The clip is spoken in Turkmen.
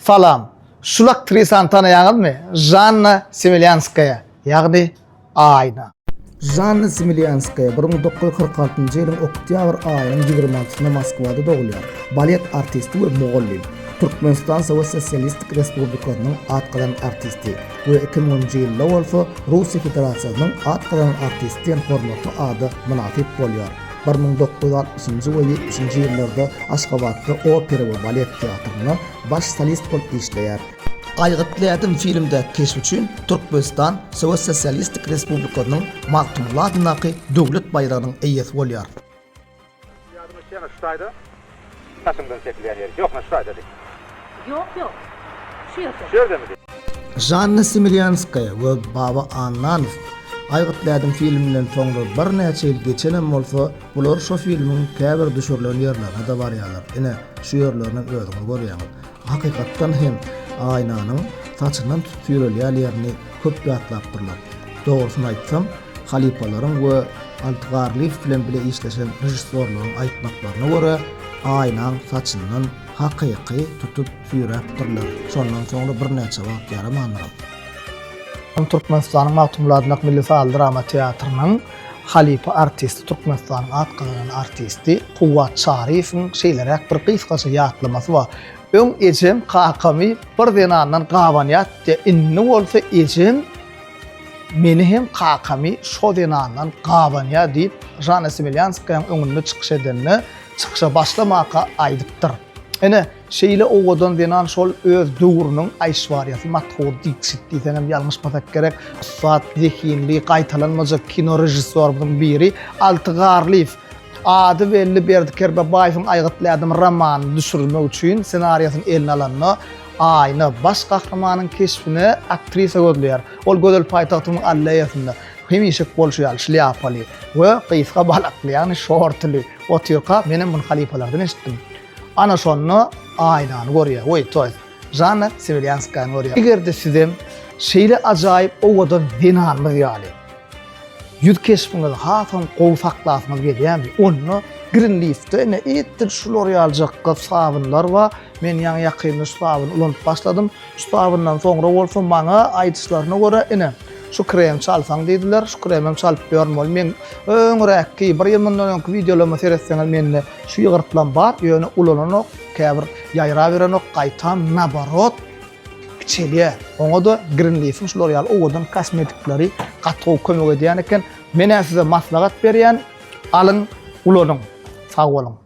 Salam. Şul aktrisany tanaýaňyzmy? Žanna Semelýanskaýa, ýagny Aýna. Žanna Semelýanskaýa 1946-njy ýylyň oktýabr aýynyň 26-synda Moskwada dogulýar. Balet artisti we mugallym. Türkmenistan Sowet Sosialistik Respublikasynyň at gazanan artisti we 2000-nji ýylda bolsa Russiýa Federasiýasynyň at gazanan artisti diýen hormatly ada mynasyp bolýar. 1960-njy we 70-nji ýyllarda Aşgabatda opera we balet teatrynda baş solist bolup işleýär. Aýgytly ädim filmdäki keşbi üçin Türkmenistan Sowet Sosialistik Respublikasynyň Magtymguly adyndaky Döwlet baýragynyň eýesi bolýar. Ýadyma düşýäňä şu taýda saçyňdan çekilýän ýeri. Ýok, şu taýdady. Ýok, ýok. Şu ýerde. Şu ýerdemidi? Žanna Semelýanskaýa we Baba Annanow Aýgytly ädim filminden soňra birnäçe ýyl geçenem bolsa, bular şo filmiň käbir düşürilen ýerlerine-de barýarlar. Ine, şu ýerlerinem özüňiz görýäňiz. Hakykatdan hem Aýnanyň saçyndan tutup süýrelýän ýerini köp ýatlapdyrlar. Dogrusyny aýtsam, halypalaryň we Alty Garlyýew bilen bile işleşen režissýorlaryň aýtmaklaryna görä, Aýnaň saçyndan hakyky tutup süýräpdirler. Şondan soňra birnäçe wagt ýaramandyram. Türkmenistanyň Magtymguly adyndaky Milli sazly drama teatrynyň halypa artisti, Türkmenistanyň at gazanan artisti Kuwwat Çaryýewiň şeýleräk bir gysgaça ýatlamasy bar. Öň ejem kakamy bir zenandan gabanýardy, indi bolsa ejem meni hem kakamy şo zenandan gabanýar diýip, Žanna Semelýanskaýanyň öňünde çykyş edende, çykyşa başlamaka aýdypdyr. Ine, şeýle owadan zenan şol öz döwrüniň Aýşwarýasy Mathur Dikşit diýseňem ýalňyşmasak gerek, ussat, zehinli, gaýtalanmajak kino režissýorymyzyň biri Alty Garlyýew. Ady belli Berdi Kerbabaýewiň Aýgytly ädim romanyny düşürmek üçin ssenariýasyny eline alanda, Aýna baş gahrymanyň keşbine aktrisa gözleýär. Ol gözel paýtagtymyň alleýasynda, hemişeki bolşy ýaly, şlýapaly we gysga balakly, ýagny şortyly otyrka, menem muny halypalardan eşitdim. Ana şonda Aýnany görýär, we to ýest, Žanna Sewelýanskaýany görýär. Eger-de sizem şeýle ajaýyp owadan zenanymyz ýaly ýüz keşbiňizi hasam gowy saklasyňyz gelýärmi, onda Greenleaf-de ine edil şular ýalyjakga sabynlar bar. Men ýaňy ýakynda şu sabyny ulanyp başladym. Şu sabyndan soňra bolsa maňa aýdyşlaryna görä ine şu krem çalsaň diýdiler. Şu kremem çalyp ýörün boldy. Men öňräkki bir ýyl mundan öňki wideolaryma seretseňiz mende şu ýygyrtlam bar, ýöne ulananok, käbir ýaýraberenok, gaýtam naborot kiçelýär. Oňa-da Greenleaf-iň şular ýaly owadan kosmetikleri gaty gowy kömek edýän eken. Men-ä size maslahat berýän, alyň, ulanyň. Sag boluň.